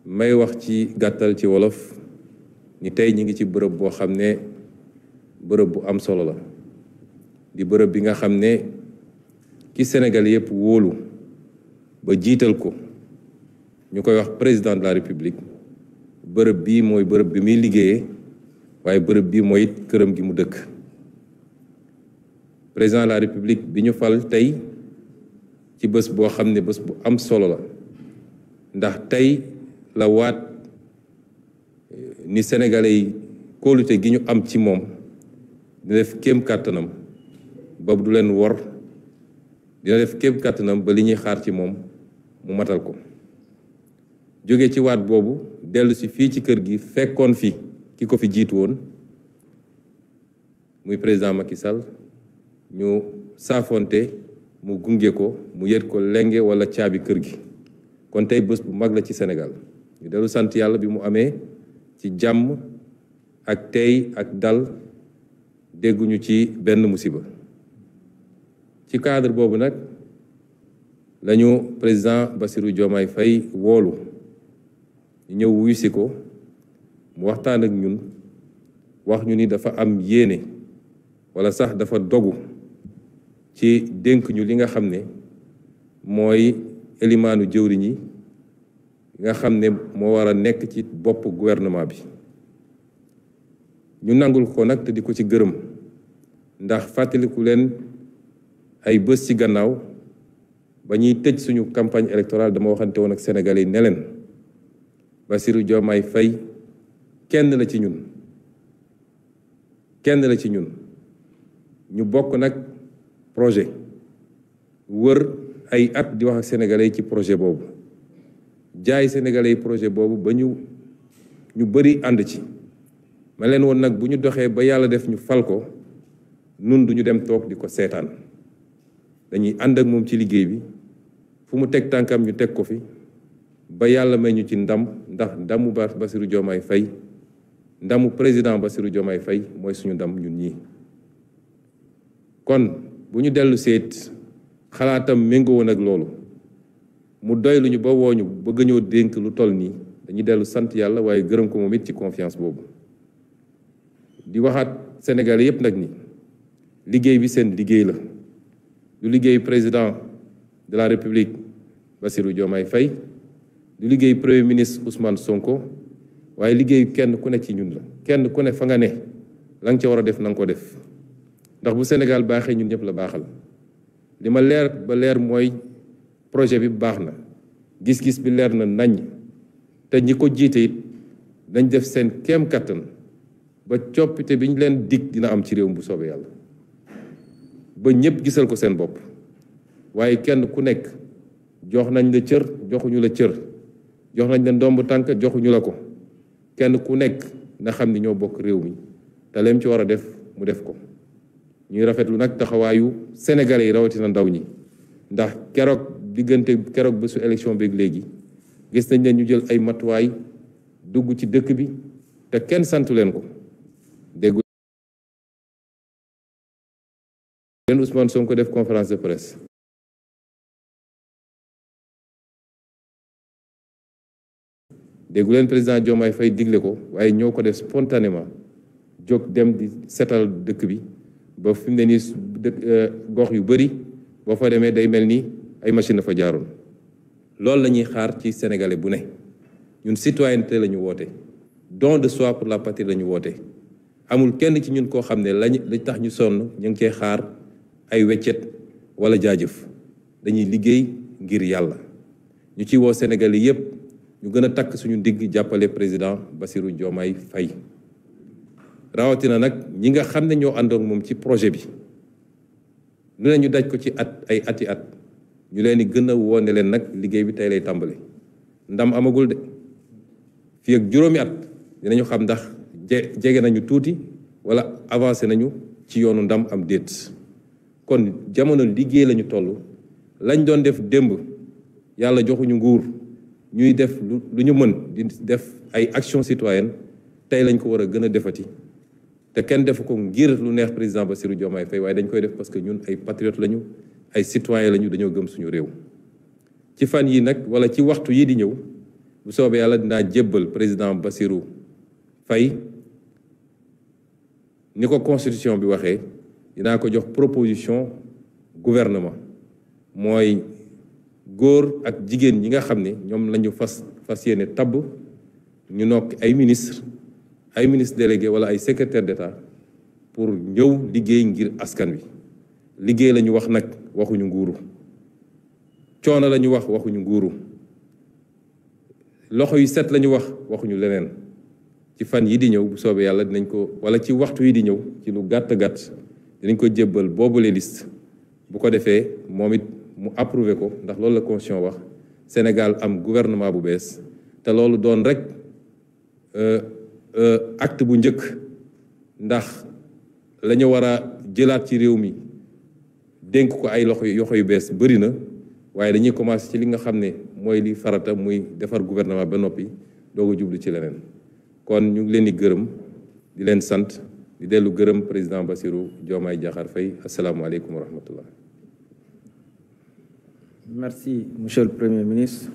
may wax ci gàttal ci wolof ni tey ñi ngi ci bërëb boo xam ne bërëb bu am solo la di bërëb bi nga xam ne ki Sénégal yëpp wóolu ba jiital ko ñu koy wax président de la République bërëb bii mooy bërëb bi muy liggéeyee waaye bërëb bii mooy it këram gi mu dëkk président de la République bi ñu fal tey ci bés boo xam ne bés bu am solo la ndax tey la waat ni sénégalais yi kóolute gi ñu am ci moom dina def kéem kàttanam ba du leen wor dina def kéem kàttanam ba li ñuy xaar ci moom mu matal ko jóge ci waat boobu dellu si fii ci kër gi fekkoon fi ki ko fi jiitu woon muy président Macky Sall ñu saafonte mu gunge ko mu yët ko lenge wala caabi kër gi kon tey bés bu mag la ci Sénégal ñu dellu sant yàlla bi mu amee ci jàmm ak tey ak dal dégguñu ci benn musiba ci cadre boobu nag lañu président Bassirou Diomaye Faye woolu ñu ñëw wuyu si ko mu waxtaan ak ñun wax ñu ni dafa am yéene wala sax dafa dogu ci dénk ñu li nga xam ne mooy élimaanu jëwriñ yi nga xam ne moo war a nekk ci bopp gouvernement bi ñu nangul ko nag te di ko ci gërëm ndax fàttaliku leen ay bés ci gannaaw ba ñuy tëj suñu campagne électorale dama waxante woon ak Sénégalais yi ne leen Bassirou Diomaye Faye kenn la ci ñun ñu bokk nag projet wër ay at di wax ak sénégalais yi ci projet boobu jaay sénégalais yi projet boobu ba ñu bëri ànd ci ma leen woon nag bu ñu doxee ba yàlla def ñu fal ko nun duñu dem toog di ko seetaan dañuy ànd ak moom ci liggéey bi fu mu teg tànkam ñu teg ko fi ba yàlla may ñu ci ndam ndax ndamu Bassirou Diomaye Faye ndamu président Bassirou Diomaye Faye mooy suñu ndam ñun ñii kon bu ñu dellu seet xalaatam méngoo woon ak loolu mu doy lu ñu ba wooñu bëgg ñoo dénk lu toll nii dañuy dellu sant yàlla waaye gërëm ko moom it ci confiance boobu di waxaat Sénégalais yépp nag ni liggéey bi seen liggéey la du liggéey président de la République Bassirou Diomaye Faye du liggéey premier ministre Ousmane Sonko waaye liggéey kenn ku ne ci ñun la kenn ku ne fa nga ne la nga ca war a def na nga ko def ndax bu Sénégal baaxee ñun ñëpp la baaxal li ma leer ba leer mooy projet bi baax na gis-gis bi leer na nañ te ñi ko jiite it dañ def seen kéem kattan ba coppite bi ñu leen dig dina am ci réew bu soobee yàlla ba ñëpp gisal ko seen bopp waaye kenn ku nekk jox nañ la cër joxuñu la cër jox nañ la ndomb tànk joxuñu la ko kenn ku nekk na xam ni ñoo bokk réew mi te leem ci war a def mu def ko ñuy rafetlu nag taxawaayu sénégalais yi rawatina ndaw ñi ndax keroog bésu élection beeg léegi gis nañ leen ñu jël ay matuwaay dugg ci dëkk bi te kenn santu leen ko déggu leen Ousmane Sonko def conférence de presse déggu leen président Diomaye Faye digle ko waaye ñoo ko def spontanément jóg dem di setal dëkk bi ba fi mu ne nii gox yu bëri boo fa demee day mel ni ay machine dafa jaaroon loolu la ñuy xaar ci sénégalais bu ne ñun citoyenneté la ñu woote don de soi pour la patrie la ñu woote amul kenn ci ñun koo xam ne lañ tax ñu sonn ñu ngi cee xaar ay weccet wala jaajëf dañuy liggéey ngir yàlla ñu ci woo sénégalais yépp ñu gën a takk suñu ndigg jàppale président Bassirou Diomaye Faye rawatina nag ñi nga xam ne ñoo àndoon moom ci projet bi lu ne ñu daj ko ci ay ati at ñu leen di gën a woone leen nag liggéey bi tey lay tàmbali ndam amagul de fii ak juróomi at dinañu xam ndax jege nañu tuuti wala avancé nañu ci yoonu ndam am déet kon jamono liggéey lañu toll lañ doon def démb yàlla joxuñu nguur ñuy def lu ñu mën di def ay action citoyenne tey lañ ko war a gën a defati te kenn defu ko ngir lu neex président Bassirou Diomaye Faye waaye dañ koy def parce que ñun ay patriotes lañu ay citoyens lañu dañoo gëm suñu réew ci fan yi nag wala ci waxtu yi di ñëw bu soobee yàlla dinaa jébbal président Bassirou Faye ni ko constitution bi waxee dinaa ko jox proposition gouvernement mooy góor ak jigéen ñi nga xam ne ñoom la ñu fas yéene tabb ñu nokk ay ministre délégué wala ay secrétaire d'État pour ñëw liggéey ngir askan wi liggéey la ñu wax nag waxuñu nguuru coono la ñu wax waxuñu nguuru loxo yu set la ñu wax waxuñu leneen ci fan yi di ñëw bu soobee yàlla dinañ ko wala ci waxtu yi di ñëw ci lu gàtt dinañ ko jébbal boobule liste bu ko defee moom it mu approuvé ko ndax loolu la constitution wax Sénégal am gouvernement bu bees te loolu doon rek acte bu njëkk ndax la ñu war a jëlaat ci réew mi dénk ko ay loxo yu bees bëri na waaye dañuy commencé ci li nga xam ne mooy li farata muy defar gouvernement ba noppi doog a jublu ci leneen kon ñu ngi leen di gërëm di leen sant di dellu gërëm président Bassirou Diomaye Diakhar Faye asalaamualeykum wa rahmatullah. Merci, Monsieur le Premier ministre.